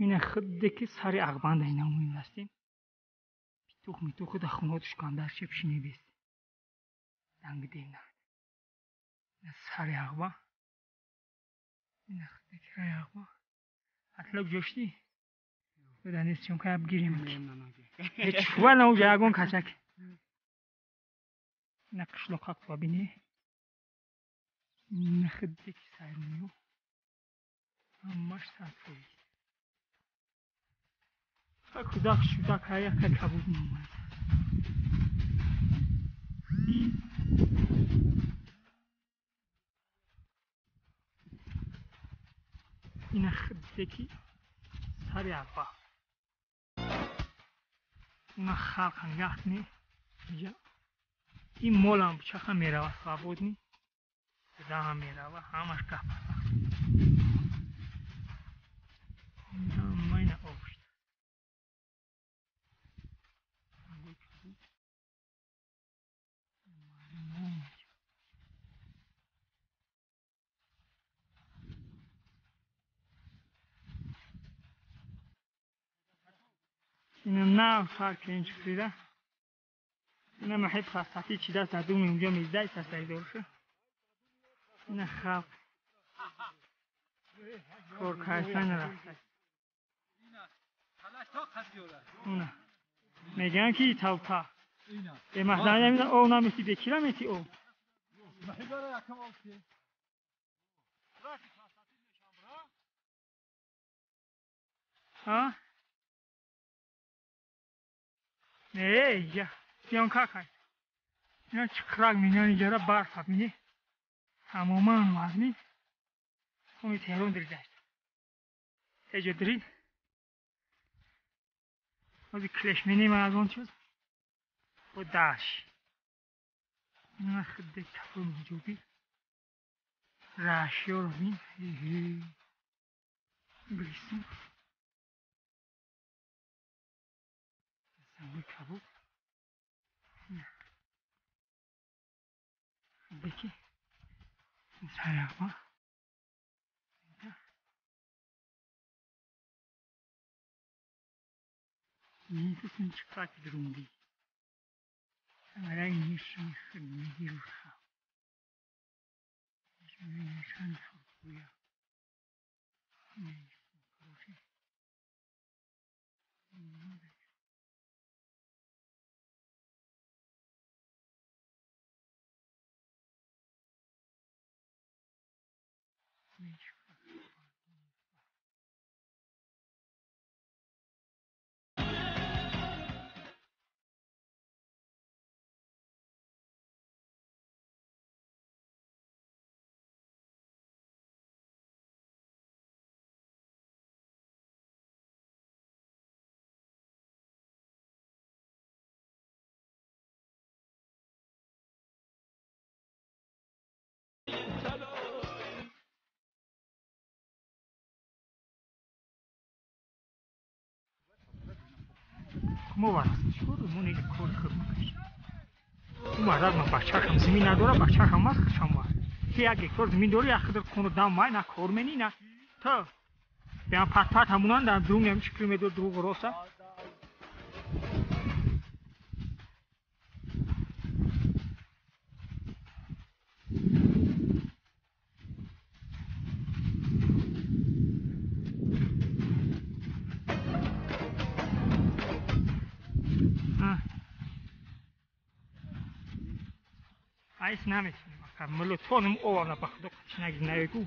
Ина худде ки сари ағбанда ина муҳим ҳастем. Питух митуху да хунот шукандар чепшинидест. Дангдена. Ина сари ағба. Ина худде ки рай ағба. Атлак ҷошти? Беданест чун каб гирем. Ҳеч вала уҷа ягон качак. Ина қишлоқак бини. Ина худде ки сари миё. Ҳамаш 100%. Кудак шудак ҳаяка кабуд меомад. Ина худде ки сари ағба. Уна халқа нигоҳ кунед. Ин молам чаха мерава свободни. Даҳам мерава, ҳамаш гап. Ҳама ина об шуд. Ина нав сар кунем чиқида. Ина маҳи пастати чида задум инҷо мездай састайдорша. Ина халқ кор кардан рафта. Уна мегӯянд ки тавта. Э маҳдан об намети бекира мети об. А? Не, я съёмка кай. Ина чиқрак минёни ҷара барф мини. Тамоман вазни. Хуни Теҳрон диридашт. Теҷо дирид. Ози клешмени ман аз он чиз. Бо даш. Ина худде кафу муҷуби. Рашёро бин. Глисун. Санги кабуд. Беки. Саряқба. Нисин чиқак друнди. Арай нишин хидмируха. Нишин хуя. Хороший. Бачаашам зимин надора, бачаашам аст, хушам аст. Ки як гектор зимин дори, як хидр хуну дам май, на кор мени, на то. Бян пат-пат ҳамунан дар друг нем чикри медор друг роса. Айс наметунем, ака мулутонум оварна ба худо қачинаг наегу.